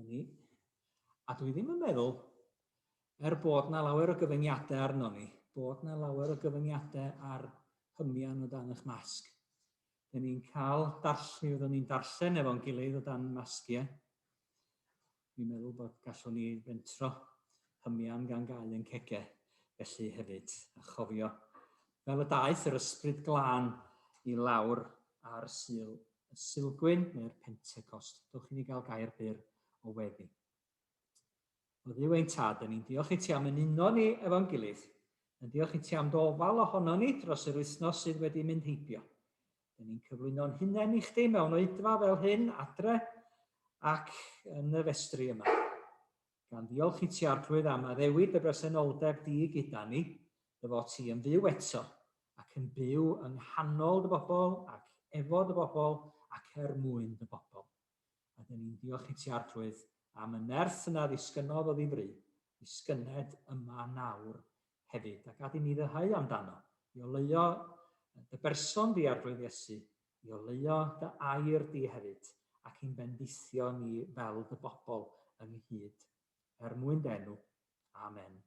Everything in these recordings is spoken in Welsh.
Dyma ni. A dwi ddim yn meddwl, er bod na lawer o gyfyngiadau arno ni, bod na lawer o gyfyngiadau ar hymian o dan eich masg. Dyn ni'n cael darllen, mi fyddwn ni'n darllen efo'n gilydd o dan masgiau. Dwi'n meddwl bod gallwn ni fentro hymian gan gau yn cege felly hefyd, a chofio fel y daeth yr ysbryd glân i lawr ar Sul y Sulgwyn neu'r Pentecost. Dewch i ni gael gair byr o weddi. O Dduw ein Tad, dyn ni'n diolch i ti am yn uno ni efo'n gilydd. Yn diolch i ti am dy ofal ohono ni dros yr wythnos sydd wedi mynd heibio. Dyn ni'n cyflwyno'n hunain i chdi mewn oedfa fel hyn, adre, ac yn y festri yma. Gan ddiolch i ti Arglwydd am addewid dy bresenoldeb di gyda ni, dy fod ti yn fyw eto, ac yn byw yng nghanol dy bobl, ac efo dy bobl, ac er mwyn dy bobl. A dyn ni'n diolch i ti Arglwydd am y nerth yna ddisgynnodd o ddifri, ddisgynned yma nawr hefyd, a gad i ni ddyheu amdano, i oleuo dy berson di, Arglwydd Iesu, i oleuo dy air di hefyd, ac i'n bendithio ni fel dy bobl ynghyd. Er mwyn dy enw. Amen.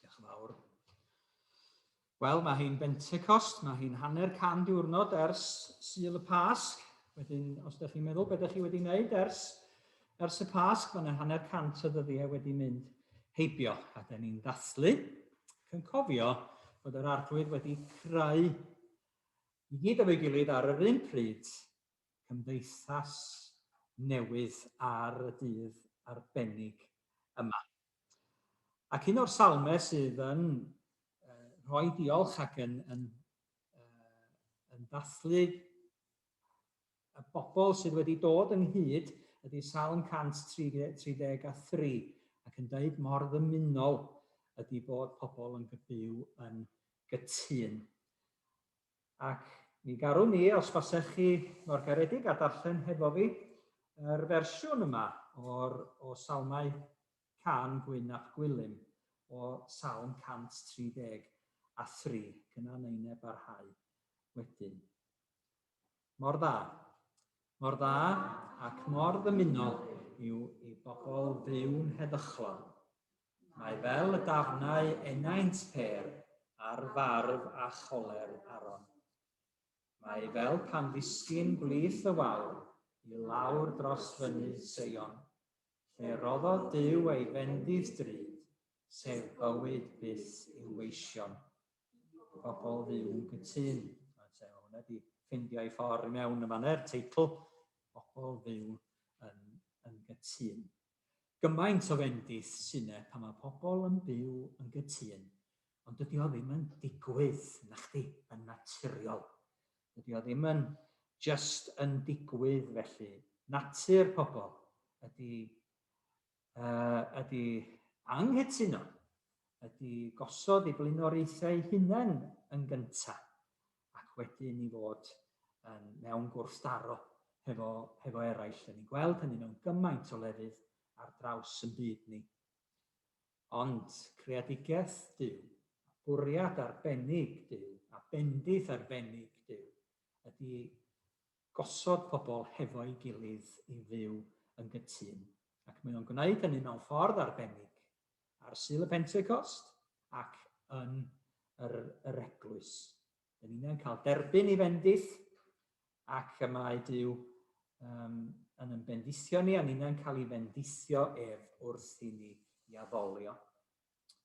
Diolch yn fawr. Wel, mae hi'n Bentecost, mae hi'n hanner can diwrnod ers Sul y Pasg. Wedyn, os ydych chi'n meddwl beth ydych chi wedi wneud ers, ers y Pasg, mae yna hanner cant o ddyddiau wedi mynd heibio. A dyn ni'n dathlu ac yn cofio bod yr Arglwydd wedi creu i gyd efo'i gilydd ar yr un pryd cymdeithas newydd ar y dydd arbennig yma. Ac un o'r salmau sydd yn rhoi diolch ac yn, yn, yn dathlu y bobl sydd wedi dod ynghyd ydy Salm 133 ac yn dweud mor ddymunol ydy bod pobl yn byw yn gytûn. Ac mi garwn ni, os fasech chi mor garedig a darllen hefo fi, yr fersiwn yma o'r, o Salmau Cân Gwyn ap Gwilym o Salm 133, ac yna neine barhau wedyn. Mor dda. Mor dda ac mor ddymunol yw i bobl fyw'n heddychlon. Mae fel y dafnau enaint pêr ar farf a choler Aron. Mae fel pan ddisgyn gwlith y wawr i lawr dros fynydd Seion, lle roddodd Duw ei fendith drud, sef bywyd byth i'w weision. Pobl fyw'n gytûn. Mae hwnna wedi ffeindio ei ffordd i mewn yn fanna, teitl, Pobl fyw yn, yn gytûn. Gymaint o fendith sy 'ne pan mae pobl yn byw yn gytûn, ond dydy o ddim yn digwydd, nachdi, yn naturiol. Dydy o ddim yn just yn digwydd felly. Natur pobl ydy, uh, ydy anghytuno, ydy gosod eu blaenoriaethau hunain yn gyntaf, ac wedyn i fod yn, mewn gwrthdaro hefo, hefo eraill. Dyn ni'n gweld hynny mewn gymaint o lefydd ar draws yn byd ni. Ond creadigaeth Duw, bwriad arbennig Duw, a bendith arbennig Duw, ydy gosod pobl hefo'i gilydd i fyw yn gytûn. Ac mae o'n gwneud hynny mewn ffordd arbennig ar Sul y Pentecost ac yn yr, yr eglwys. Dyn ni'n cael derbyn i fendith Ac y mae Duw um, yn yn bendithio ni, a ninnau'n cael ei fendithio ef wrth i ni i addolio.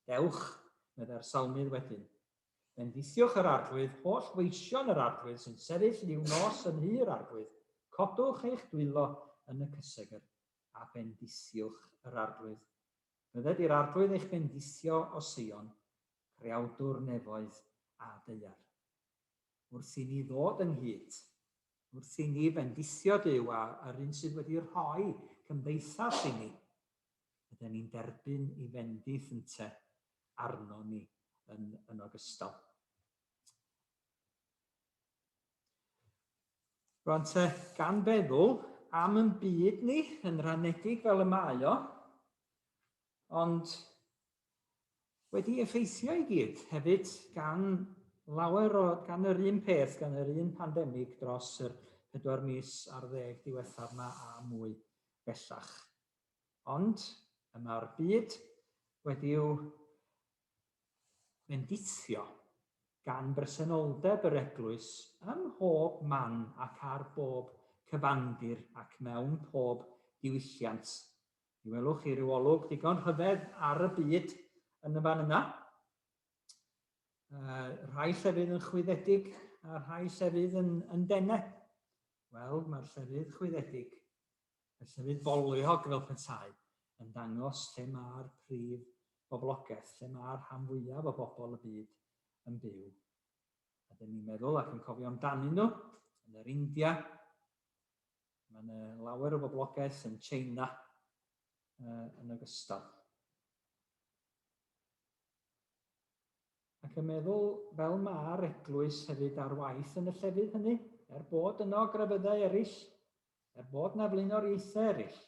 Dewch, meddai'r salmydd wedyn, Bendithiwch yr Arglwydd, holl weision yr Arglwydd sy'n sefyll liw nos yn nhŷ yr Arglwydd, codwch eich dwylo yn y cysegr, a bendithiwch yr Arglwydd. Bydded i'r Arglwydd eich bendithio o Seion, creawdwr nefoedd a daear. Wrth i ni ddod ynghyd, wrth i ni fendithio Duw a yr un sydd wedi rhoi cymdeithas i ni, ydyn ni'n derbyn i fendith ynte arno ni yn, yn ogystal. Rwan te, gan feddwl am yn byd ni yn rhanedig fel y mae o, ond wedi effeithio i gyd hefyd gan lawer o, gan yr un peth, gan yr un pandemig dros yr 4 mis ar ddeg diwethaf yma a mwy bellach. Ond y mae'r byd wedi'w fendithio gan bresenoldeb yr eglwys ym mhob man ac ar bob cyfandir ac mewn pob diwylliant. Mi welwch chi ryw olwg digon rhyfedd ar y byd yn y fan yna. Uh, rhai llefydd yn chwyddedig a rhai llefydd yn, yn dene. Wel, mae'r llefydd chwyddedig Y llefydd boliog fel petai yn dangos lle mae'r prif boblogaeth, lle mae'r rhan fwyaf o bobl y byd yn byw. A dyn ni'n meddwl ac yn cofio amdanyn nhw yn yr India, mae yna lawer o boblogaeth yn China uh, yn ogystal. Ac yn meddwl fel mae'r eglwys hefyd ar waith yn y llefydd hynny, er bod yno grefyddau eraill, er bod 'na flaenoriaethau eraill,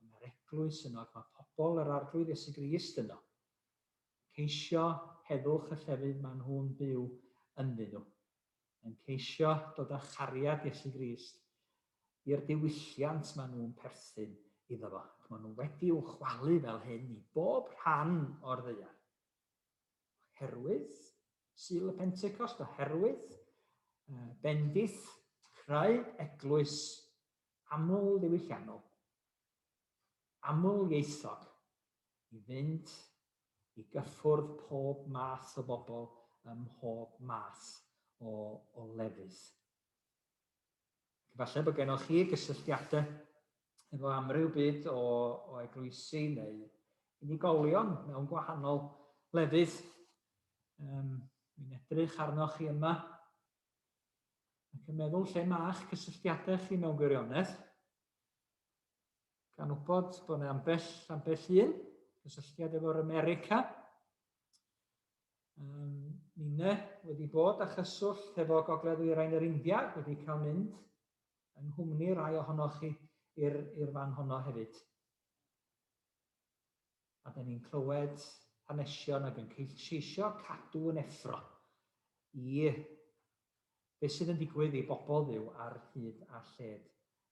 mae'r eglwys yno ac mae pobl yr Arglwydd Iesu Grist yno, ceisio heddwch y llefydd maen nhw'n byw ynddyn nhw, yn ceisio dod â chariad Iesu Grist i'r diwylliant maen nhw'n perthyn iddo fo. Ac maen nhw wedi'w chwalu fel hyn i bob rhan o'r ddaear. Oherwydd Sul y Pentecost, oherwydd bendith creu eglwys aml ddiwylliannol, aml ieithog, i fynd i gyffwrdd pob math o bobl ym mhob math o, o lefydd. Ac efallai bod gennych chi gysylltiadau efo amryw byd o, o eglwysi neu unigolion mewn gwahanol lefydd. Um, Mi'n edrych arnoch chi yma ac yn meddwl lle ma'ch cysylltiadau chi mewn gwirionedd. Gan wybod bod yna ambell, ambell un gysylltiad efo'r America. Um, Ninne wedi bod â chyswllt efo Gogledd Ddwyrain yr India, wedi cael mynd yng nghwmni rai ohonoch chi i'r fan honno hefyd. A da ni'n clywed hanesion ac yn ceisio cadw yn effro i beth sydd yn digwydd i bobl Dduw ar hyd a lled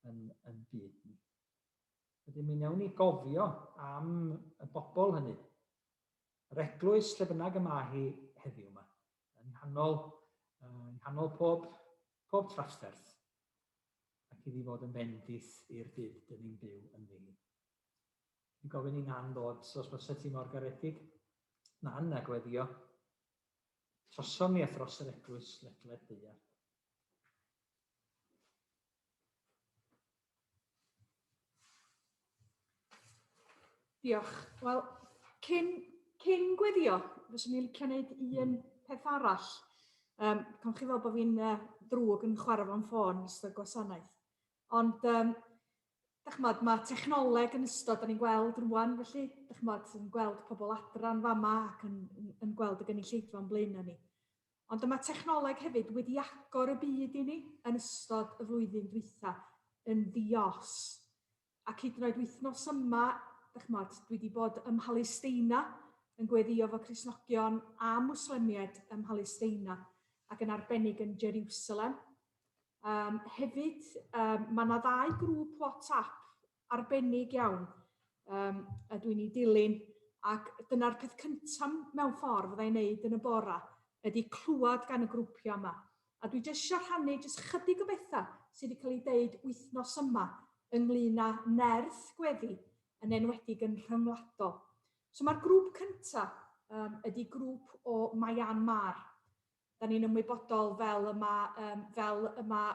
yn, yn byd ni. Wedyn mi wnawn ni gofio am y bobl hynny Yr eglwys lle bynnag y mae hi heddiw yma, yng nghanol, yng nghanol pob, pob trafferth, ac iddi fod yn fendith i'r byd dyn ni'n byw ynddi hi. Dwi'n gofyn i Nan ddod, os fysa ti mor garedig, Nan, a gweddio trosom ni a thros yr eglwys ledled ddaear. Diolch. Wel, cyn, cyn gweddio, fyswn i'n licio gwneud un peth arall. Um, Cofch chi fel bod fi'n uh, ddrwg yn chwarae fo'n ffôn yn ystod gwasanaeth. Ond, um, dych ch'mod, mae technoleg yn ystod, da ni'n gweld rwan, felly, dych ch'mod, yn gweld pobl adran fama ac yn, yn, yn gweld y gynulleidfa o'n blaenau ni. Ond mae technoleg hefyd wedi agor y byd i ni yn ystod y flwyddyn dwytha yn ddi-os. Ac hyd yn oed wythnos yma, dych ch'mod, dwi wedi bod ym Mhalesteina yn gweddio fo Cristnogion a Mwslemiaid ym Mhalesteina ac yn arbennig yn Jerusalem. Um, hefyd, um, mae yna ddau grŵp WhatsApp arbennig iawn um, a dwi'n ei dilyn ac dyna'r peth cyntaf mewn ffordd fyddai'n neud yn y bora ydy clywed gan y grwpiau yma. A dwi jyst eisiau rhannu jyst chydig o bethau sydd wedi cael ei deud wythnos yma ynglyn â nerth gweddi, yn enwedig yn rhyngwladol. So mae'r grŵp cyntaf ydy grŵp o Myanmar. Da ni'n ymwybodol fel y mae, fel y mae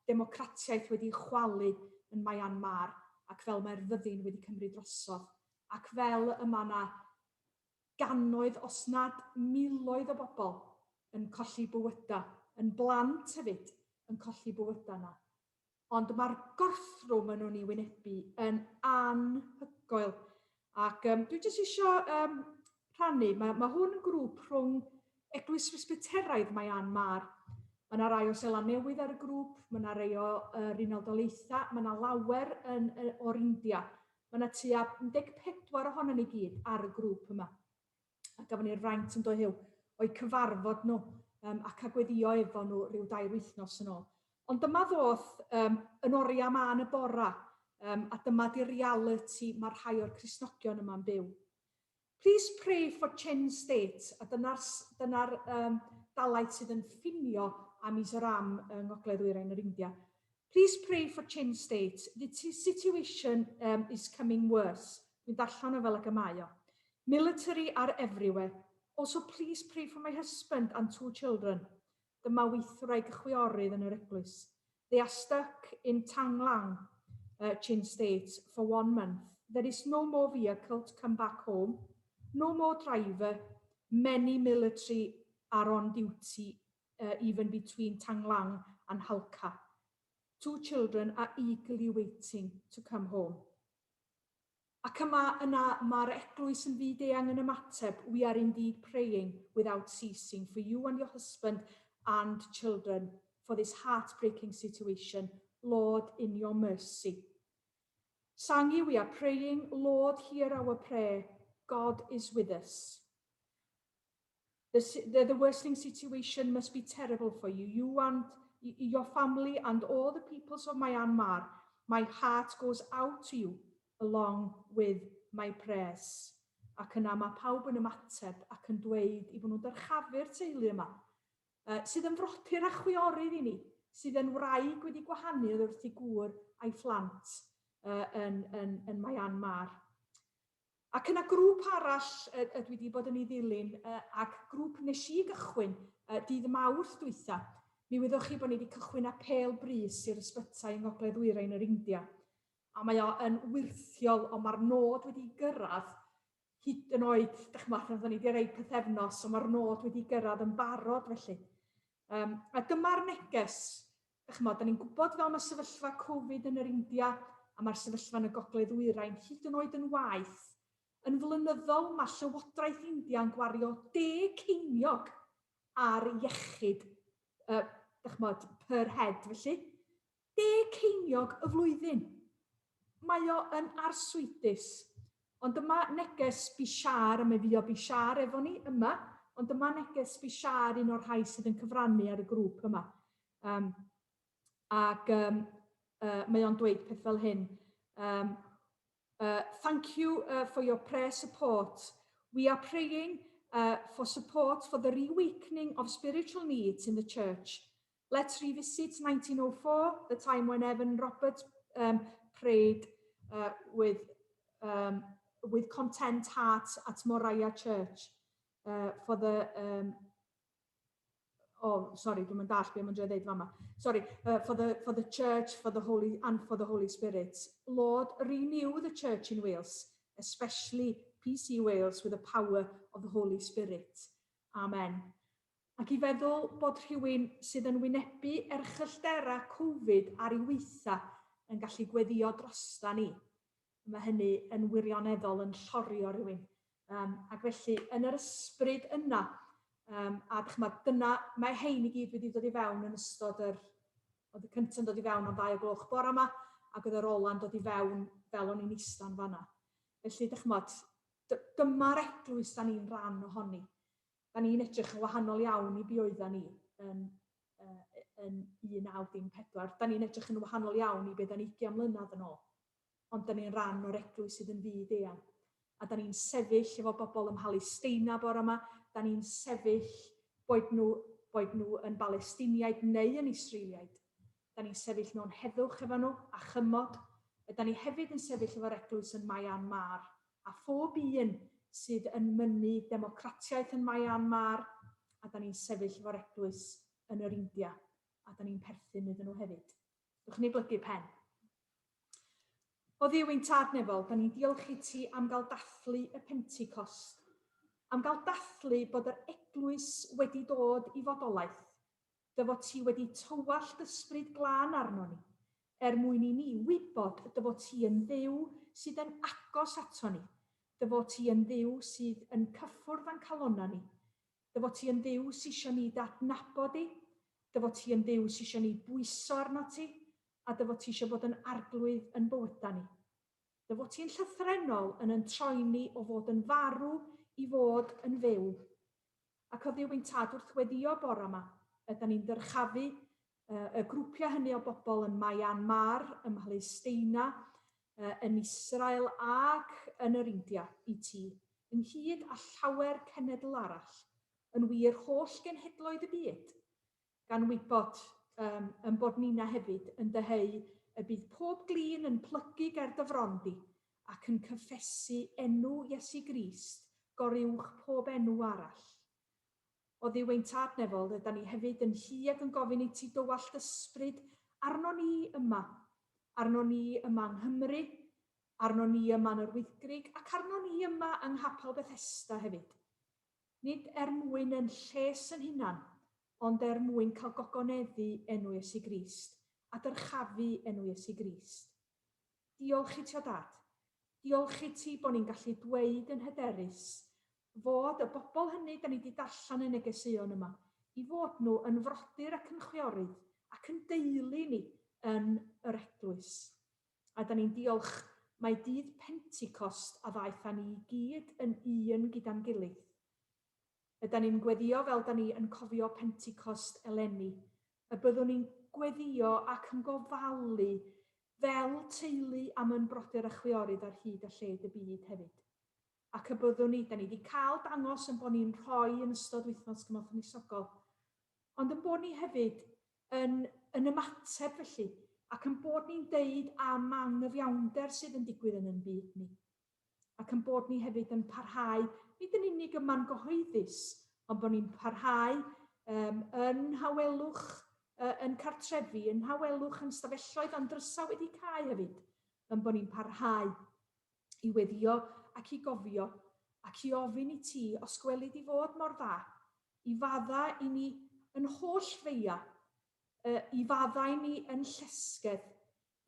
democratiaeth wedi chwalu yn Myanmar ac fel mae'r fyddin wedi cymryd drosodd. Ac fel y mae yna gannoedd, os nad miloedd o bobl yn colli bywydau, yn blant hefyd yn colli bywydau yna. Ond mae'r gorthrwm maen nhw'n ei wynebu yn anhygoel. Ac dwi jyst eisiau rhannu, mae hwn yn grŵp rhwng Eglwys Presbyteraidd Myanmar. Mae yna rai o Seland Newydd ar y grŵp, mae yna rai o'r Unol Daleithiau, mae yna lawer o'r India. Mae yna tua 14 ohonon ni gyd ar y grŵp yma. A gafon ni'r fraint yn do Huw o'u cyfarfod nhw ac a gweddio efo nhw rhyw 2 wythnos yn ôl. Ond dyma ddoth yn oriau mân y bora, a dyma di reality mae rhai o'r Cristnogion yma'n byw. Please pray for Chin State, a dyna dalaith sydd yn ffinio â Mizoram yng Ngogledd Ddwyrain yr India. Please pray for Chin State. The situation is coming worse. Dwi'n darllen o fel ag y mae o. Military are everywhere. Also, please pray for my husband and 2 children. Dyma weithwraig chwiorydd yn yr eglwys. They are stuck in Thantlang, Chin State, for 1 month. There is no more vehicle to come back home. No more driver. Many military are on duty, even between Thantlang and Halkha. 2 children are eagerly waiting to come home. Ac yma yna mae'r eglwys yn fyd-eang yn ymateb. We are indeed praying without ceasing for you and your husband and children for this heartbreaking situation. Lord, in your mercy. Sangi, we are praying. Lord, hear our prayer. God is with us. The worsening situation must be terrible for you. You and your family and all the peoples of Myanmar. My heart goes out to you along with my prayers. Ac yna mae pawb yn ymateb ac yn dweud i fod nhw'n dyrchafu'r teulu yma, sydd yn frodyr a chwiorydd i ni, sydd yn wraig wedi gwahanu oddi wrth ei gŵr a'i phlant yn Myanmar. Ac yna grŵp arall dwi wedi bod yn ei ddilyn, ac grŵp nes i gychwyn dydd Mawrth dwytha. Mi wyddoch chi bod ni wedi cychwyn apêl brys i'r ysbytai yng Ngogledd Ddwyrain yr India. A mae o yn wyrthiol, ond mae'r nod wedi gyrraedd hyd yn oed, dych chi'n meddwl, oedden ni wedi rhoi pythefnos, ond mae'r nod wedi gyrraedd yn barod felly. A dyma'r neges, dych chi'n meddwl, da ni'n gwybod fel mae sefyllfa Covid yn yr India, a mae'r sefyllfa yn y Gogledd Ddwyrain hyd yn oed yn waeth. Yn flynyddol, mae Llywodraeth India yn gwario 10 ceiniog ar iechyd, dych chi'n meddwl, per head felly. 10 ceiniog y flwyddyn. Mae o yn arswydus. Ond dyma neges Bishar, a mae fi o Bishar efo ni yma, ond dyma neges Bishar, un o'r rhai sydd yn cyfrannu ar y grŵp yma. Ac mae o'n dweud peth fel hyn. Thank you for your prayer support. We are praying for support for the reawakening of spiritual needs in the church. Let's revisit 1904, the time when Evan Roberts prayed with content heart at Moriah Church for the... Oh, sorry, dwi'm yn dallt be mae'n dweud fama. Sorry, for the church, for the Holy, and for the Holy Spirit. Lord, renew the church in Wales, especially PC Wales, with the power of the Holy Spirit. Amen. Ac i feddwl bod rhywun sydd yn wynebu erchyllterau Covid ar ei weitha yn gallu gweddio drosta ni. Mae hynny yn wirioneddol yn llorio rhywun. Ac felly, yn yr ysbryd yna, a dych ch'mod, dyna, mae hein i gyd wedi dod i fewn yn ystod yr, oedd y cyntaf yn dod i fewn am 2 o gloch bore yma, ac oedd yr ola'n dod i fewn fel o'n i'n ista'n fanna. Felly, dych ch'mod, dyma'r eglwys da ni'n rhan ohoni. Da ni'n edrych yn wahanol iawn i be oeddan ni yn 1914. Da ni'n edrych yn wahanol iawn i be da ni 20 mlynedd yn ôl. Ond da ni'n rhan o'r eglwys sydd yn fyd eang. A da ni'n sefyll efo bobl ym Mhalesteina bore yma. Da ni'n sefyll boed nhw boed nhw yn Balestiniaid neu yn Israeliaid. Da ni'n sefyll mewn heddwch efo nhw a chymod. Da ni hefyd yn sefyll efo'r eglwys yn Myanmar a phob un sydd yn mynnu democratiaeth yn Myanmar, a da ni'n sefyll efo'r eglwys yn yr India, a da ni'n perthyn iddyn nhw hefyd. Dwch ni blygu pen. O Dduw ein Tad nefol, da ni'n diolch i ti am gael dathlu y Pentecost, am gael dathlu bod yr eglwys wedi dod i fodolaeth, dy fod ti wedi tywallt ysbryd glân arno ni, er mwyn i ni wybod dy fod ti yn Dduw sydd yn agos ato ni, dy fod ti yn Dduw sydd yn cyffwrdd â'n calonnau ni, dy fod ti yn Dduw sy eisiau ni d'adnabod di, dy fod ti yn Dduw sy eisiau ni bwyso arno ti, a dy fod ti eisiau bod yn arglwydd yn bywydau ni. Dy fod ti'n llythrennol yn yn troi ni o fod yn farw i fod yn fyw. Ac o Dduw ein Tad, wrth weddïo bore yma, ydan ni'n dyrchafu y grwpiau hynny o bobl yn Myanmar, ym Mhalesteina, yn Israel ac yn yr India i ti, ynghyd â llawer cenedl arall, yn wir holl genhedloedd y byd, gan wybod um, yn bod nina hefyd yn dyheu y bydd pob glin yn plygu ger dy fron di ac yn cyffesu enw Iesu Grist goruwch pob enw arall. O Dduw ein Tad nefol, rydan ni hefyd yn llu ac yn gofyn i ti dywallt ysbryd arno ni yma, arno ni yma yng Nghymru, arno ni yma yn yr Wyddgrug ac arno ni yma yng Nghapel Bethesda hefyd. Nid er mwyn ein lles yn hunan, ond er mwyn cael gogoneddu enw Iesu Grist, a dyrchafu enw Iesu Grist. Diolch i ti o Dad. Diolch i ti bod ni'n gallu dweud yn hyderus fod y bobl hynny da ni wedi darllen y negeseuon yma, i fod nhw yn frodyr ac yn chwiorydd ac yn deulu ni yn yr eglwys. A da ni'n diolch mai dydd Pentecost a ddaeth â ni i gyd yn un gyda'n gilydd. Ydan ni'n gweddio fel da ni yn cofio Pentecost eleni, y byddwn ni'n gweddio ac yn gofalu fel teulu am yn brodyr a chwiorydd ar hyd a lled y byd hefyd. Ac y byddwn ni, da ni wedi cael dangos yn bod ni'n rhoi yn ystod wythnos Cymorth Cristnogol, ond yn bod ni hefyd yn, yn ymateb felly, ac yn bod ni'n deud am anghyfiawnder sydd yn digwydd yn yn byd ni. Ac yn bod ni hefyd yn parhau, nid yn unig yma'n gyhoeddus, ond bod ni'n parhau um, yn hawelwch uh, yn cartrefi, yn hawelwch yn stafelloedd a'n drysau wedi cau hefyd, yn bod ni'n parhau i weddio ac i gofio ac i ofyn i ti os gweli di fod mor dda i fadda i ni yn holl feia, i fadda i ni yn llesgedd,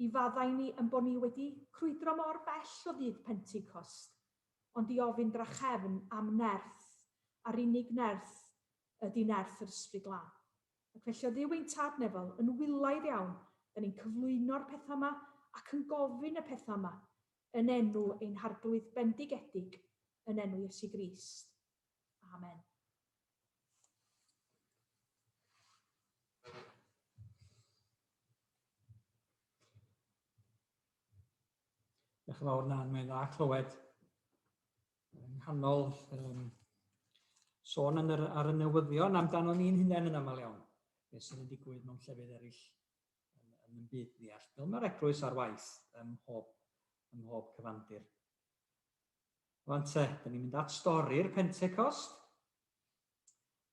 i fadda i ni yn bod ni wedi crwydro mor bell o ddydd Pentecost, ond i ofyn drachefn am nerth, a'r unig nerth ydy nerth yr Ysbryd Glân. Ac felly o Dduw ein Tad nefol, yn wylaidd iawn, da ni'n cyflwyno'r pethau yma ac yn gofyn y pethau yma yn enw ein Harglwydd bendigedig, yn enw Iesu Grist. Amen. Diolch yn fawr, Nan. Mae'n dda clywed yng nghanol um, sôn yn yr, ar y newyddion amdano ni'n hunain yn aml iawn. Beth sydd yn digwydd mewn llefydd eraill yn, yn y byd ni. Fel mae'r eglwys ar waith ym mhob, ym mhob cyfandir. Rwan te, da ni'n mynd at stori'r Pentecost.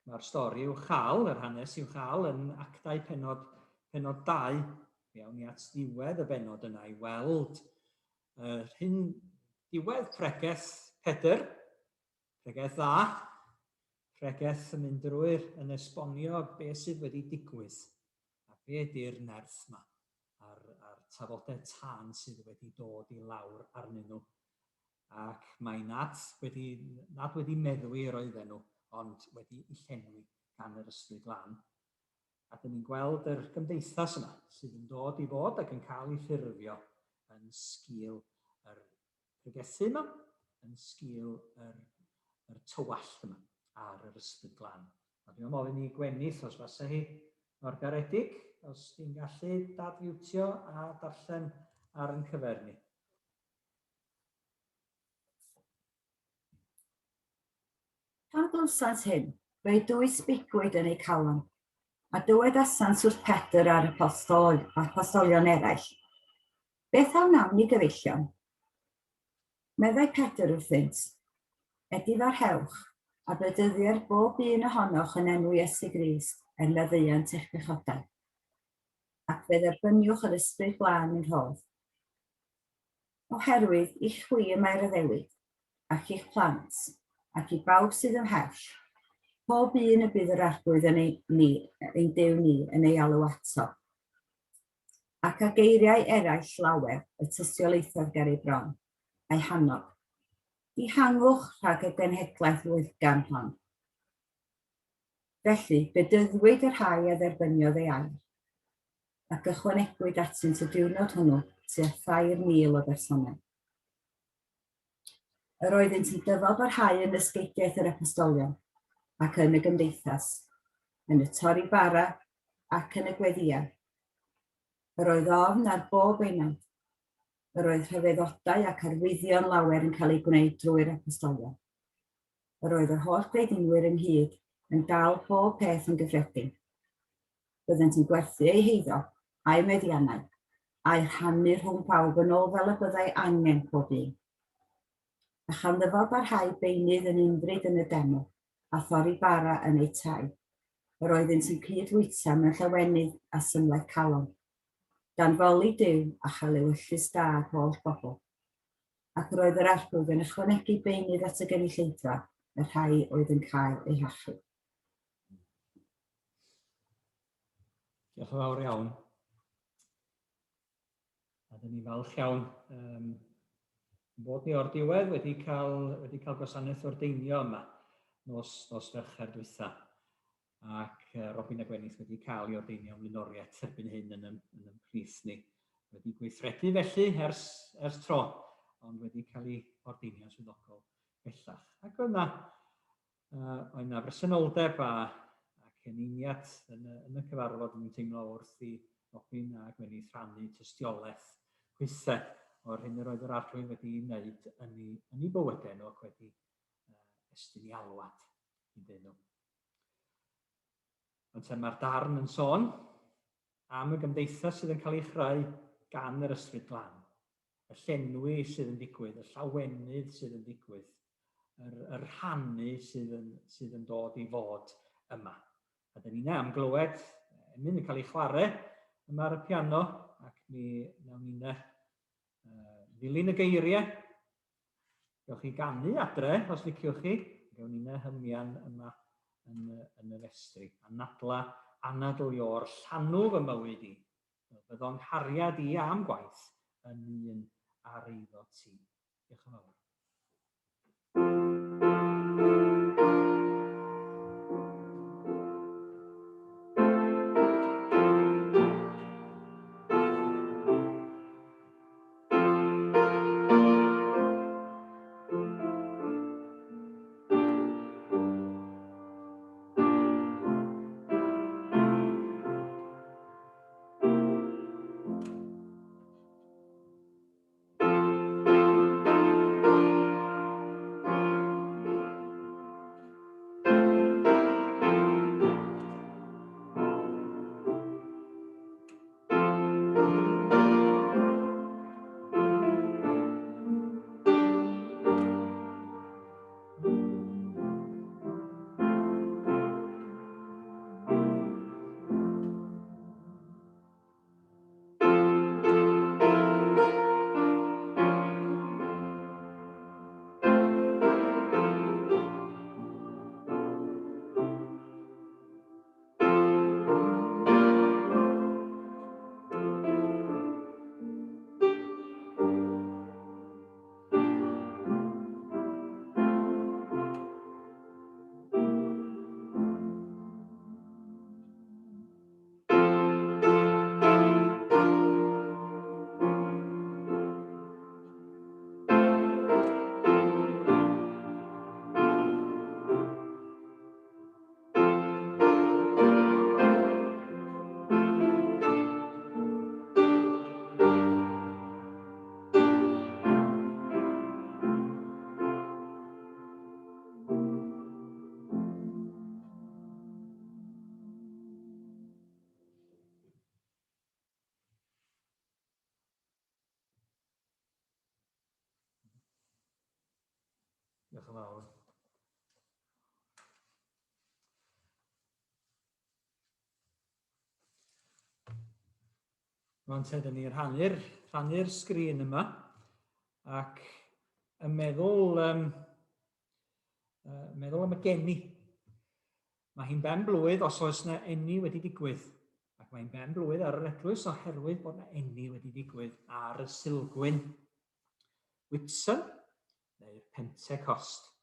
Mae'r stori i'w chael, yr hanes i'w chael yn Actau penod, penod 2. Mi awn ni at ddiwedd y benod yna i weld yr uh, hyn diwedd pregeth Pedr, pregeth dda, pregeth yn mynd drwy'r yn esbonio beth sydd wedi digwydd a be ydy'r nerth yma a'r, a'r tafodau tân sydd wedi dod i lawr arnyn nhw. Ac mae nad wedi, nad wedi meddwi yr oedden nhw, ond wedi i llenwi gan yr Ysbryd Glân. A dyn ni'n gweld yr gymdeithas yma sydd yn dod i fod ac yn cael ei ffurfio yn sgil yr pregethu yma, yn sgil yr, yr tywallt yma ar yr Ysbryd Glân. A dwi'n ofyn i Gwenith os fasa hi mor garedig, os ti'n gallu dadfiwtio a darllen ar yn cyfer ni. Pan glywsant hyn, Fe'i dwys bigwyd yn eu calon, a dywedasant wrth Pedr a'r apostol, apostolion eraill, Beth a wnawn ni gyfeillion? Meddai Pedr wrthynt, Edifarhewch, a bedyddier bob un ohonoch yn enw Iesu Grist er maddeuant eich pechodau, ac fe dderbyniwch yr Ysbryd Glân yn rhodd. Oherwydd i chwi y mae'r addewid, ac i'ch plant, ac i bawb sydd ymhell, pob un y bydd yr Arglwydd yn ei, ni, ein Duw ni, yn ei alw ato. Ac â geiriau eraill lawer y tystiolaethodd ger ei bron, a'i hannog. Dihangwch rhag y genhedlaeth weithgan hon. Felly, bedyddwyd y rhai a dderbyniodd ei air. ac ychwanegwyd atynt y diwrnod hwnnw tua 3,000 o bersonau. Yr oeddynt yn dyfal barhau yn ysgeidiaeth yr apostolion ac yn y gymdeithas, yn y torri bara ac yn y gweddïau. Yr oedd ofn ar bob enaid. Yr oedd rhyfeddodau ac arwyddion lawer yn cael eu gwneud drwy'r apostolion. Yr oedd yr holl gredinwyr ynghyd yn dal pob peth yn gyffredin. Byddent yn gwerthu eu heiddo a'u meddiannau, a'u rhannu rhwng pawb yn ôl fel y byddai angen pob un. A chan ddyfal barhau beunydd yn unfryd yn y deml, a thorri bara yn eu tai, yr oeddynt yn cyd-fwyta mewn llawenydd a symledd calon, gan foli Duw a chael ewyllys da ar holl bobl. Ac yr oedd yr Arglwydd yn ychwanegu beunydd at y gynulleidfa, y rhai oedd yn cael eu hachub. Diolch yn fawr iawn. A dyn ni falch iawn bod ni o'r diwedd wedi cael, wedi cael gwasanaeth ordeinio yma nos, nos Fercher dwytha. Ac Robin a Gwenith wedi cael ei ordeinio yn flaenoriaeth erbyn hyn yn, yn, yn y plith ni. Wedi gweithredu felly ers, ers tro, ond wedi cael ei ordeinio'n swyddogol bellach. Ac oedd yna Oedd yna bresenoldeb a, ac eneiniad yn y, yn y cyfarfod yn teimlo wrth i Robin a Gwenith rhannu tystiolaeth hwythau o'r hyn yr oedd yr arglwydd wedi'i wneud yn ei, yn ei bywydau nhw ac wedi estyn i alwad iddyn nhw. Ond te mae'r darn yn sôn am y gymdeithas sydd yn cael ei chreu gan yr Ysbryd Glân. Y llenwi sydd yn digwydd, y llawenydd sydd yn digwydd, yr, yr rhannu sydd yn, sydd yn dod i fod yma. A dyn ni'n am glywed emyn yn cael ei chwarae yma ar y piano, ac mi nawn ni'n ddilyn y geiriau. Gewch chi ganu adre, os liciwch chi. Gewn ni'n hymian yma yn, yn y festri. Anadla, anadl ior, llanw fy mywyd i. Fel byddo 'nghariad i a'm gwaith yn un ar eiddo ti. Diolch yn fawr. Diolch yn fawr. Rwan te, dyn ni'n rhannu'r rhannu sgrin yma ac yn meddwl, um, meddwl am y geni. Mae hi'n ben blwydd os oes yna eni wedi digwydd. Ac mae'n ben blwydd ar yr eglwys oherwydd bod yna eni wedi digwydd ar y Silgwyn. Whitson, neu'r Pentecost.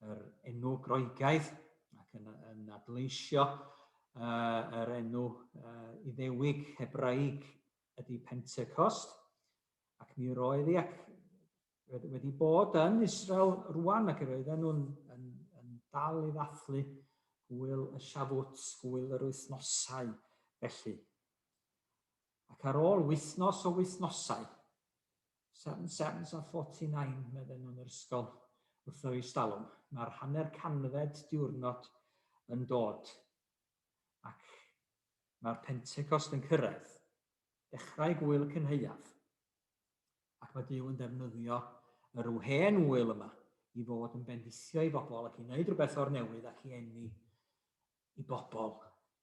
yr enw Groegaidd ac yn, yn adleisio uh, yr enw uh, Iddewig Hebraeg ydy Pentecost ac mi roedd hi ac wedi bod yn Israel rwan ac roedden nhw'n yn, yn dal i ddathlu gwyl y Siafwt, gwyl yr wythnosau felly. Ac ar ôl wythnos o wythnosau, Seven sevens are 49, medden nhw yn yr ysgol wrtho fi stalwm. Mae'r hanner canfed diwrnod yn dod ac mae'r Pentecost yn cyrraedd, dechrau gwyl y cynhaeaf, ac mae Duw yn defnyddio yr hen wyl yma i fod yn bendithio i bobl ac i wneud rhywbeth o'r newydd ac i eni i bobl,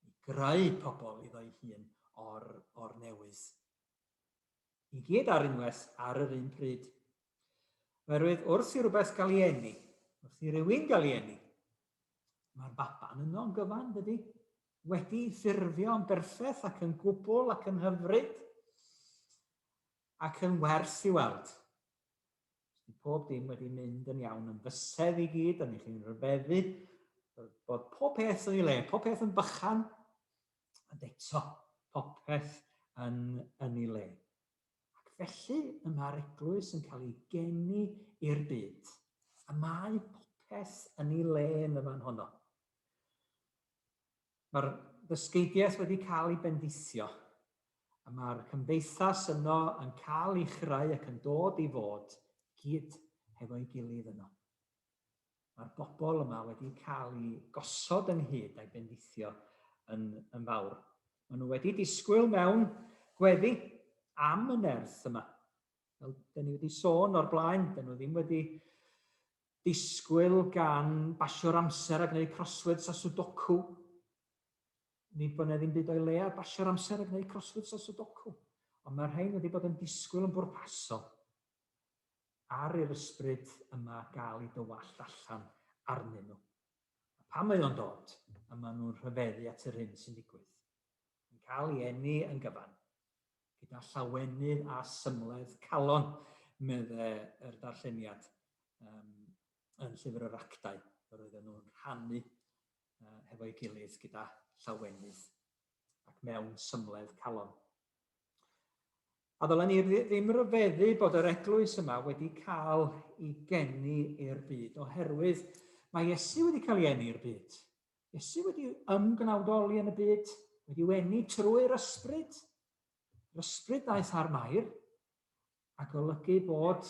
i greu pobl iddo'i hun o'r, or newydd. I gyd ar unwaith ar yr un pryd. Oherwydd wrth i rywbeth gael ei eni, wrth i rywun gael ei eni, mae'r baban yno yn gyfan, dydy? Wedi ffurfio yn berffaith ac yn gwbl ac yn hyfryd ac yn werth i weld. Pob dim wedi mynd yn iawn yn fysedd i gyd, a ni chi'n rhyfeddu bod pob peth yn ei le, pob peth yn bychan, Ond eto, popeth yn, yn ei le. Ac felly y mae'r eglwys yn cael ei geni i'r byd. A mae popeth yn ei le yn y fan honno. Mae'r ddysgeidiaeth wedi cael ei bendithio, a mae'r cymdeithas yno yn cael ei chreu ac yn dod i fod gyd hefo'i gilydd yno. Mae'r bobl yma wedi cael eu gosod ynghyd a'i bendithio yn, yn fawr. Maen nhw wedi disgwyl mewn gweddi am y nerth yma. Fel dyn ni wedi sôn o'r blaen, dyn nhw ddim wedi disgwyl gan basio'r amser a gwneud crosswords a sudoku. Nid bod yna ddim byd o'i le ar basio'r amser a gwneud crosswords a sudoku. Ond mae'r rhain wedi bod yn disgwyl yn bwrpasol ar i'r ysbryd yma gael ei dywallt allan arnyn nhw. A pan mae o'n dod, a maen nhw'n rhyfeddu at yr hyn sy'n digwydd. Yn cael ei eni yn gyfan, gyda llawenydd a symledd calon, medde yr darlleniad um, yn llyfr yr actau, yr oedden nhw'n rhannu uh, hefo'i gilydd gyda llawenydd ac mewn symledd calon. A ddylen ni ddim ryfeddu bod yr eglwys yma wedi cael ei geni i'r byd, oherwydd mae Iesu wedi cael ei eni i'r byd. Iesu wedi ymgnawdoli yn y byd, wedi eni trwy'r ysbryd. Yr ysbryd ddaeth ar Mair, a golygu bod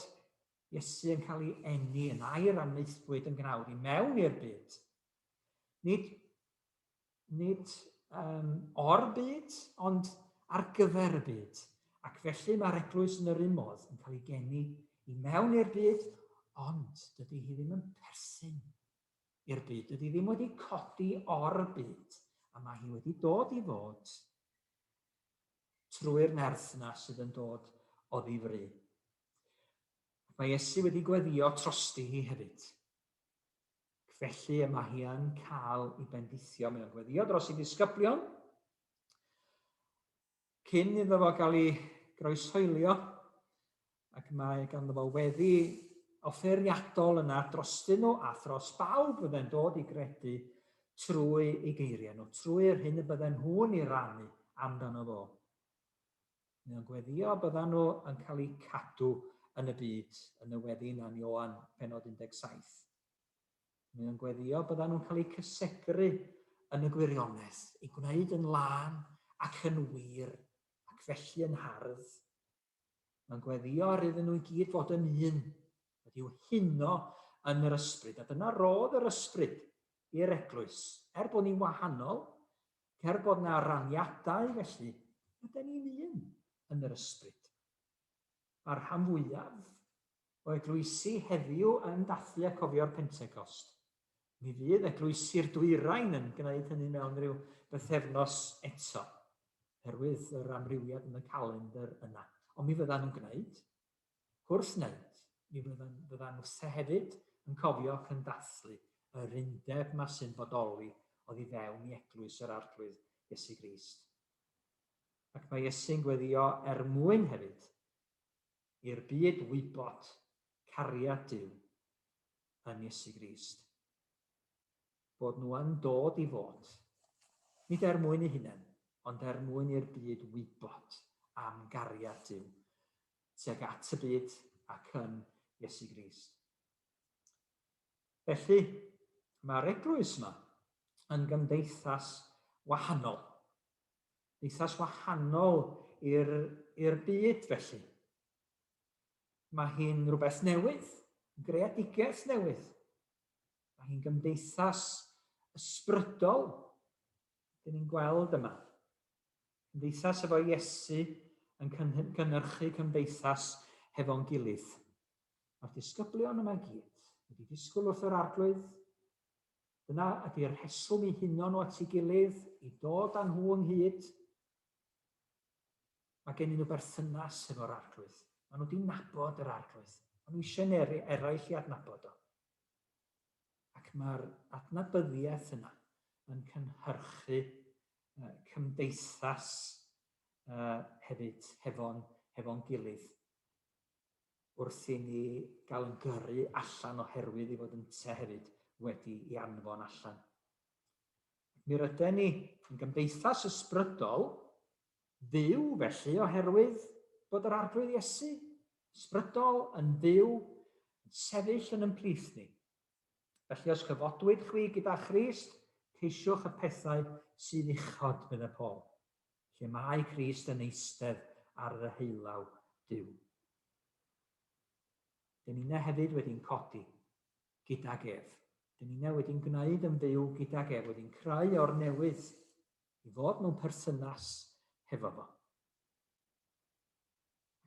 Iesu yn cael ei eni yn air a wnaethpwyd yn gnawd i mewn i'r byd. Nid nid um, o'r byd, ond ar gyfer y byd. Ac felly mae'r eglwys yn yr un modd yn cael ei geni i mewn i'r byd, ond dydy hi ddim yn perthyn i'r byd. Dydy hi ddim wedi codi o'r byd, a mae hi wedi dod i fod trwy'r nerth yna sydd yn dod oddi fry. Mae Iesu wedi gweddio trosti hi hefyd. Felly y mae hi yn cael ei bendithio. Mae o'n gweddio dros ei ddisgyblion cyn iddo fo gael ei groeshoelio ac mae ganddo fo weddi offeiriadol yna drostyn nhw a thros bawb fydde'n dod i gredu trwy ei geiriau nhw, trwy'r hyn y bydden nhw'n ei rannu amdano fo. Mae o'n gweddio byddan nhw yn cael eu cadw yn y byd yn y weddi yna yn Ioan penod 17. Mae o'n gweddio byddan nhw'n cael eu cysegru yn y gwirionedd, eu gwneud yn lân ac yn wir, ac felly yn hardd. Mae'n gweddio ar iddyn nhw i gyd fod yn un, wedi'w huno yn yr ysbryd. A dyna rodd yr ysbryd i'r eglwys. Er bod ni'n wahanol, Er bod 'na raniadau felly, yden ni'n un yn yr ysbryd. Mae'r rhan fwyaf o eglwysi heddiw yn dathlu a cofio'r Pentecost. Mi fydd eglwysi'r dwyrain yn gwneud hynny mewn rhyw bythefnos eto, oherwydd yr amrywiad yn y calendr yna. Ond mi fyddan nhw'n gwneud. Wrth wneud, mi fyddan, fyddan nhw hefyd yn cofio ac yn dathlu yr undeb yma sy'n bodoli oddi fewn i eglwys yr Arglwydd Iesu Grist. Ac mae Iesu'n gweddio er mwyn hefyd i'r byd wybod cariad Duw yn Iesu Grist. Bod nhw yn dod i fod, nid er mwyn eu hunain, ond er mwyn i'r byd wybod am gariad Duw tuag at y byd ac yn Iesu Grist. Felly, mae'r eglwys yma yn gymdeithas wahanol. Gymdeithas wahanol i'r byd, felly. Mae hi'n rhywbeth newydd, yn greadigaeth newydd. Mae hi'n gymdeithas ysbrydol, dyn ni'n gweld yma. Cymdeithas efo Iesu yn cynhyrchu cymdeithas hefo'n gilydd. Mae'r disgyblion yma gyd wedi disgwyl wrth yr Arglwydd. Dyna ydy'r rheswm i huno nhw at ei gilydd, i dod â nhw ynghyd. Mae gennyn nhw berthynas efo'r Arglwydd. Maen nhw wedi nabod yr Arglwydd. Maen nhw eisiau eraill i adnabod o. Ac mae'r adnabyddiaeth yna yn cynhyrchu cymdeithas hefyd hefo'n hefo gilydd wrth i ni gael yn gyrru allan oherwydd i fod ynte hefyd wedi i anfon allan. Mi ryden ni yn gymdeithas ysbrydol fyw felly oherwydd bod yr Arglwydd Iesu ysbrydol yn fyw, yn sefyll yn ymplith ni. Felly os cyfodwyd chwi gyda Christ, ceisiwch y pethau sydd uchod, meddai Paul, lle mae Crist yn eistedd ar ddeheulaw Duw. Dyn ninnau hefyd wedi'n codi gydag ef. Dyn ninnau wedi'n gwneud yn fyw gydag ef, wedi'n creu o'r newydd i fod mewn perthynas hefo fo.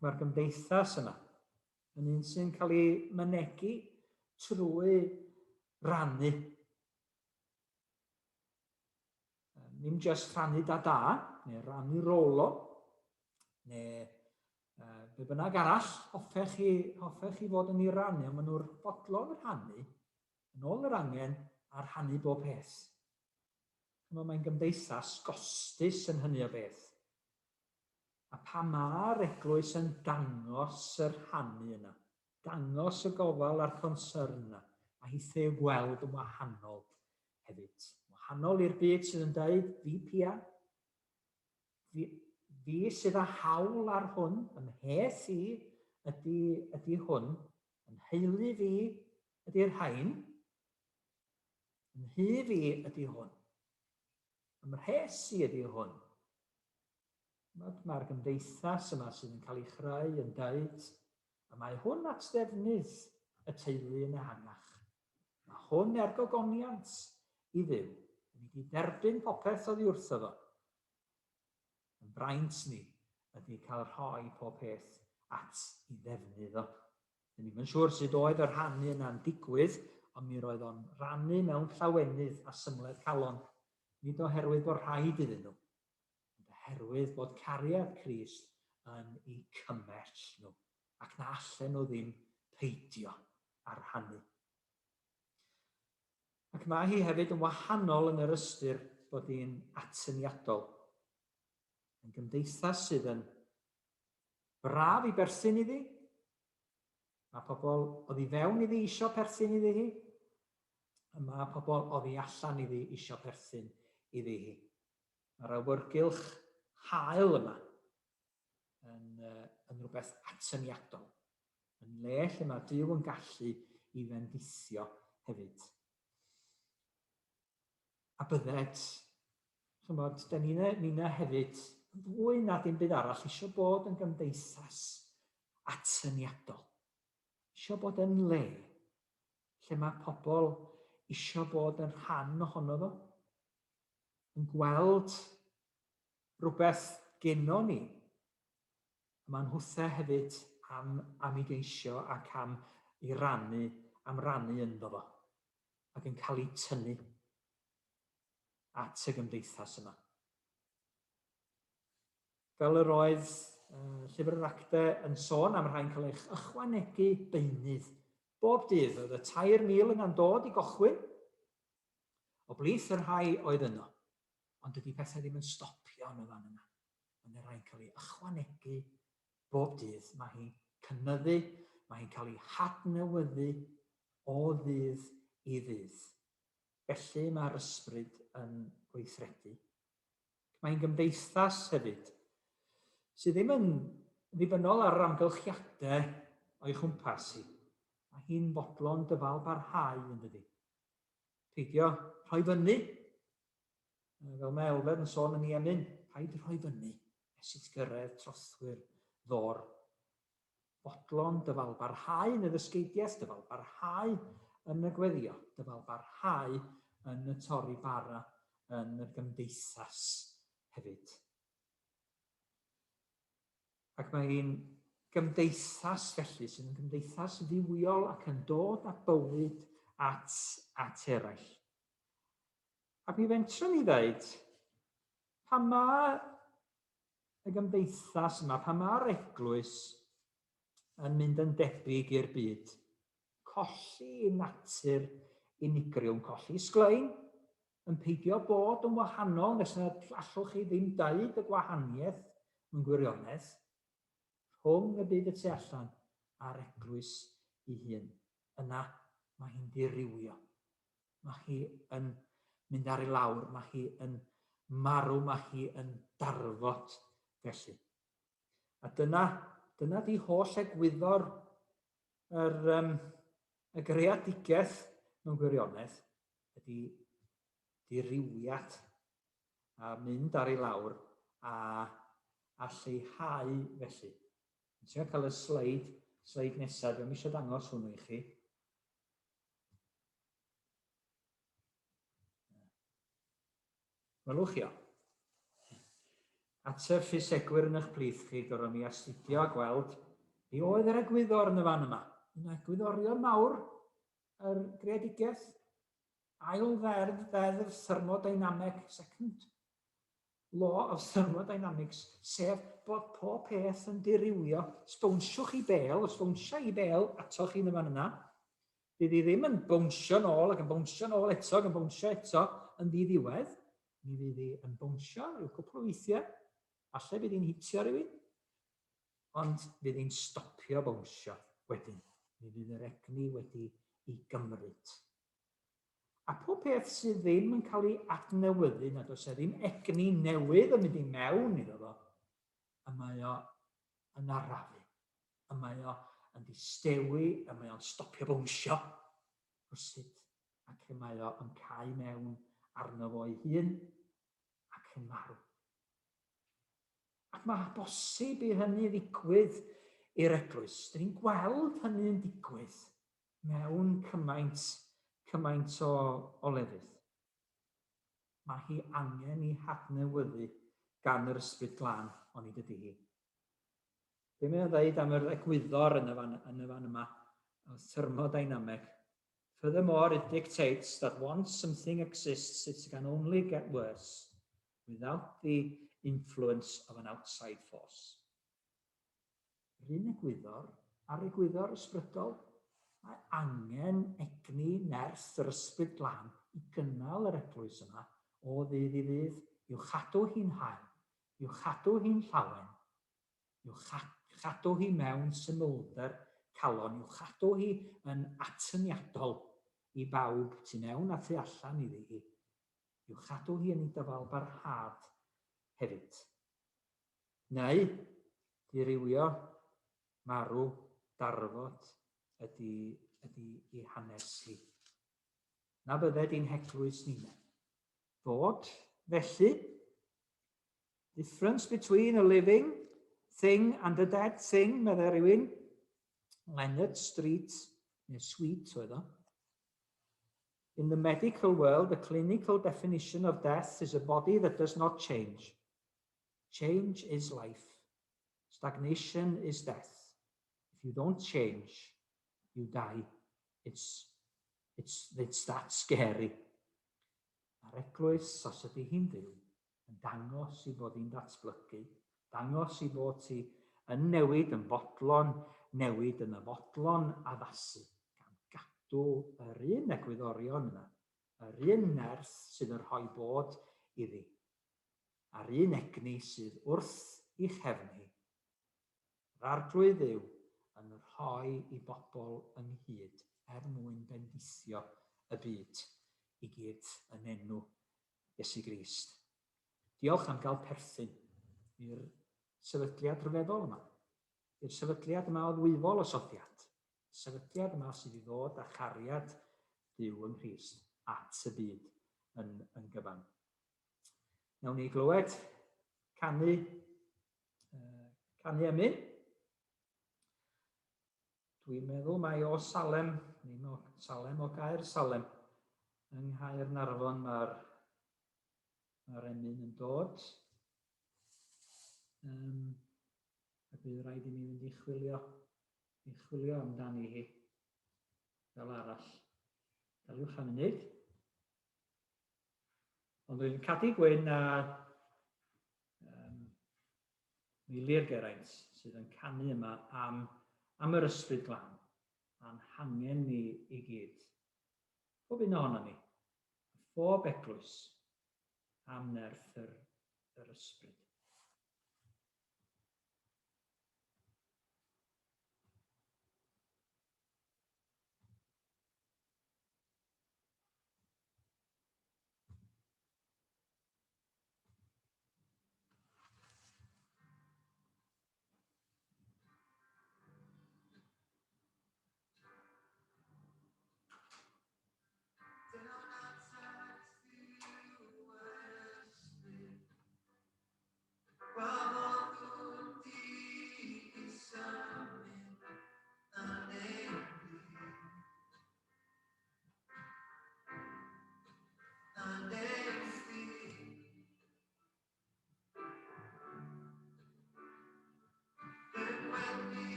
Mae'r gymdeithas yma yn un sy'n cael ei mynegi trwy rannu. Ddim jyst rhannu da da, neu rannu rolo, neu be bynnag arall hoffech chi, hoffech chi fod yn ei rannu, ond maen nhw'r fodlon rhannu yn ôl yr angen a rhannu bob peth. Mae'n gymdeithas gostus yn hynny o beth. A pa mae'r eglwys yn dangos y rhannu yna, dangos y gofal a'r concern yna, mae hithau i'w gweld yn wahanol hefyd. Wahanol i'r byd sydd yn dweud, fi pia, fi, fi sydd â hawl ar hwn, ym mheth i ydy, ydy hwn, yn nheulu fi ydy'r rhain, yn nhŷ fi ydy hwn, ym mhres i ydy hwn. Mae'r gymdeithas yma sydd yn cael ei chreu yn dweud, y mae hwn at ddefnydd y teulu yn ehangach. Mae hwn er gogoniant i Dduw. Ni wedi derbyn popeth oddi wrtho fo. Yn braint ni ydy cael rhoi pob peth at i ddefnydd o. Dyn ni'm yn siŵr sut oedd y rhannu yna'n digwydd, ond mi roedd o'n rannu mewn llawenydd a symledd calon, nid oherwydd bod rhaid iddyn nhw, ond oherwydd bod cariad Crist yn eu cymell nhw, ac na allen nhw ddim peidio â rhannu. Ac mae hi hefyd yn wahanol yn yr ystyr bod hi'n atyniadol. Yn gymdeithas sydd yn braf i berthyn iddi. Mae pobl oddi fewn iddi isio perthyn iddi hi. A mae pobl oddi allan iddi isio perthyn iddi hi. Mae'r awyrgylch hael yma yn, uh, yn rhywbeth atyniadol. Yn le lle mae Duw yn gallu i fendithio hefyd. A bydded, chymod, da ni'n nina hefyd, yn fwy na dim byd arall, eisiau bod yn gymdeithas atyniadol. Eisiau bod yn le lle mae pobl eisiau bod yn rhan ohono fo, yn gweld rhywbeth geno ni, a maen nhwthe hefyd am, am ei geisio ac am ei rannu, am rannu ynddo fo, ac yn cael eu tynnu at y gymdeithas yma. Fel yr oedd Llyfr yr Actau yn sôn am rhai'n cael eich ychwanegu beunydd bob dydd. Oedd y 3,000 yna'n dod i gochwyn o blith y rhai oedd yno. Ond dydy pethau ddim yn stopio yn y fan yna. Mae yna rhai'n cael ei ychwanegu bob dydd. Mae hi'n cynyddu, mae hi'n cael ei hadnewyddu o ddydd i ddydd. Felly mae'r ysbryd yn gweithredu. Mae'n gymdeithas hefyd sydd ddim yn ddibynnol ar yr amgylchiadau o'i chwmpas hi. Mae hi'n fodlon dyfal barhau yn dydi. Peidio rhoi fyny, fel mae Elfed yn sôn yn ei emyn, paid rhoi fyny nes i gyrraedd trothwy'r ddôr. Fodlon dyfal barhau yn y ddysgeidiaeth, dyfal barhau yn y gweddio, dyfal barhau yn y torri bara yn y gymdeithas hefyd. Ac mae hi'n gymdeithas felly sydd yn gymdeithas ddiwiol ac yn dod â bywyd at, at eraill. Ac mi fentrwn ni ddeud, pa mae y gymdeithas yma, pan mae'r eglwys yn mynd yn debyg i'r byd, colli natur unigryw, yn colli sglein, yn peidio bod yn wahanol nes na allwch chi ddim deud y gwahaniaeth mewn gwirionedd rhwng y byd y tu allan a'r eglwys ei hun. Yna mae hi'n dirywio. Mae hi yn mynd ar ei lawr, mae hi yn marw, mae hi yn darfod felly. A dyna, dyna di holl egwyddor yr, um, y greadigaeth mewn gwirionedd, ydy dirywiad a mynd ar ei lawr a, a lleihau felly. Yn trio cael y sleid, sleid nesaf, dwi'n eisiau dangos hwnnw i chi. Welwch chi o. At y ffisegwyr yn eich plith chi, gorfod mi astudio a gweld be oedd yr egwyddor yn y fan yma. Un o egwyddorion mawr yr greadigaeth. Ail ddeddf, ddeddf thermodynameg, second law of thermodynamics, sef bod pob peth yn dirywio. Sbownsiwch i bel, os bownsia i bel atoch chi'n y fan yna, fydd hi ddim yn bownsio nôl ac yn bownsio nôl eto ac yn bownsio eto yn ddiddiwedd. Mi fydd hi yn bownsio rhyw cwpl o weithiau. Falle bydd hi'n hitio rhywun, ond fydd hi'n stopio bownsio wedyn. Mi fydd yr egni wedi ei gymryd. A pob peth sydd ddim yn cael ei adnewyddu, nad oes e ddim egni newydd yn mynd i mewn iddo fo, y mae o yn arafu. Y mae o yn distewi, y mae o'n stopio bownsio rywsut, ac y mae o yn cau mewn arno fo ei hun ac yn marw. Ac mae bosib i hynny ddigwydd i'r eglwys. Dyn ni'n gweld hynny'n digwydd mewn cymaint, cymaint o, o lefydd. Mae hi angen i hadnewyddu gan yr Ysbryd Glân, onid ydy hi? Be mae o'n dweud am yr egwyddor yn y fan, yn y fan yma, y thermodynameg? Furthermore, it dictates that once something exists, it can only get worse without the influence of an outside force. Yr un egwyddor a'r egwyddor ysbrydol. Mae angen egni nerth yr Ysbryd Glân i gynnal yr eglwys yma o ddydd i ddydd, i'w chadw hi'n hael, i'w chadw hi'n llawen, i'w chadw hi mewn symlder calon, i'w chadw hi yn atyniadol i bawb tu mewn a tu allan iddi hi, i'w chadw hi yn ei dyfalbarhad hefyd. Neu, dirywio, marw, darfod ydy, ydy ei hanes hi. Na bydded i'n heglwys ninne. Fod, felly, difference between a living thing and a dead thing, meddai rhywun. Leonard Street, neu Sweet oedd o. In the medical world, the clinical definition of death is a body that does not change. Change is life. Stagnation is death. If you don't change, you die. It's, it's, it's that scary. Mae'r eglwys, os ydy hi'n fyw, yn dangos i fod hi'n datblygu, dangos i fod hi yn newid, yn fodlon newid, yn fodlon addasu, gan gadw yr un egwyddorion yna, yr un nerth sydd yn rhoi bod iddi, a'r un egni sydd wrth i chefn hi. Yr Arglwydd Dduw yn rhoi i bobl ynghyd er mwyn bendithio y byd i gyd yn enw Iesu Grist. Diolch am gael perthyn i'r sefydliad rhyfeddol yma, i'r sefydliad yma o ddwyfol osodiad, sefydliad yma sydd i ddod â chariad Duw yng Nghrist at y byd yn, yn gyfan. Nawn ni glywed canu canu emyn. Dwi'n meddwl mai o Salem, neu o Salem, o Gaer Salem, yng Nghaernarfon mae'r mae emyn yn dod. Um, a bydd rhaid i mi fynd i chwilio, i chwilio amdani hi fel arall. Daliwch am munud. Ond dwi'n Cadi Gwyn a um, Meilir Geraint sydd yn canu yma am, am yr ysbryd glân a'n hangen ni i gyd. Pob un ohono ni, phob eglwys, am nerth yr, yr ysbryd.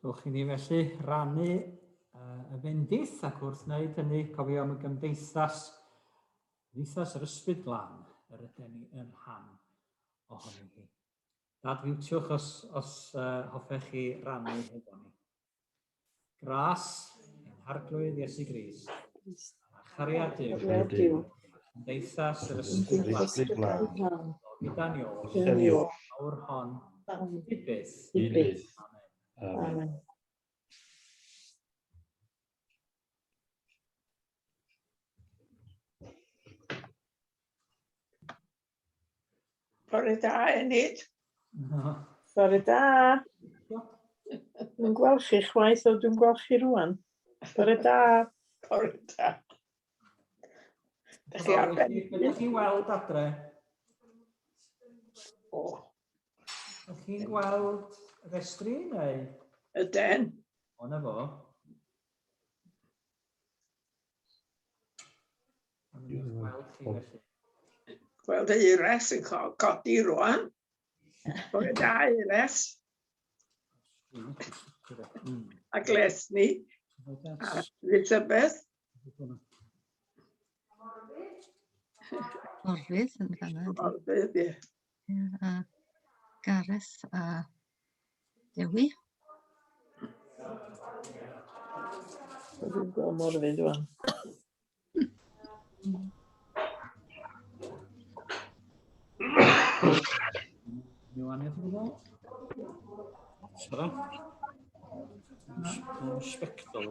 Dowch i ni felly rannu y fendith ac wrth wneud hynny cofio am y gymdeithas, gymdeithas yr ysbryd glân yr ydyn ni yn rhan ohoni hi. Dad, fiwtiwch os, os hoffech chi rannu hefo ni. Gras ein Harglwydd Iesu Grist, a chariad Duw, cymdeithas yr Ysbryd Glân, gyda ni oll, awr hon, hyd byth. Hyd byth. Amen. Amen. Bore da, Enid. Bore da. Dwi'n gweld chi chwaith, o dwi'n gweld chi rwan. Bore da. Bore da. Dych chi ar ben? Ydych chi'n weld adre? O. Ydych chi'n gweld y festri neu? Yden. O, na fo. Gweld chi felly. Gweld Eires yn codi rwan. Bore da, Eires. A Glesni. A Elizabeth. Morfydd yn fanna. Morfydd, ie. A Gareth a Dewi. Dwi'n gweld Morfydd rwan. Unrhyw wahaniaeth o gwbl? Sara? Mae'n sbectol.